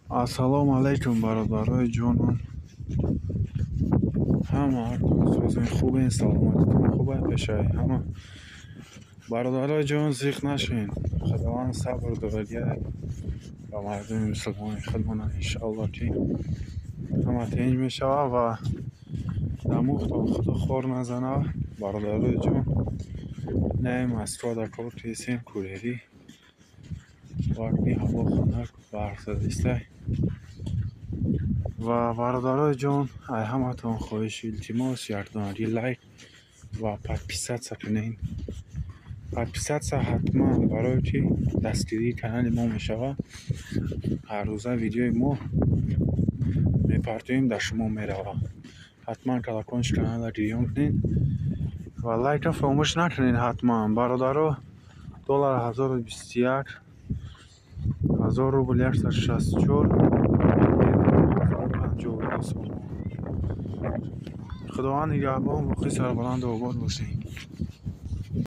Ассалому алайкум, бародарои ҷонам. Ҳамаатон созен, хубен, саломатитон хуб пешай ҳама. Бародарои ҷон, зиқ нашавед. Худованд сабр додагиай ба мардуми мусулмони худмона, иншоалло, ки ҳама тинҷ мешавад ва дамухтон Худо хор назанад. Бародарои ҷон, инаи Москва дар кор кисем курьерӣ. Вақти ҳаво хунук, барф задистай. Ва, бародарои ҷон, ай ҳаматон хоҳишу илтимос, якдонаги лайк ва подписаться кунед. Подписаться ҳатман, барое ки дастгирии канали мо мешавад. Ҳаррӯза видеои мо мепартоем, дар шумо меравад. Ҳатман колокольчик каналро гирён кунед ва лайкро фаромӯш накунед ҳатман. Бародаро, доллар 1021, 1000 рубл 164, 1052 сомон. Худованд нигаҳбон, боқӣ сарбаланду обод бошед.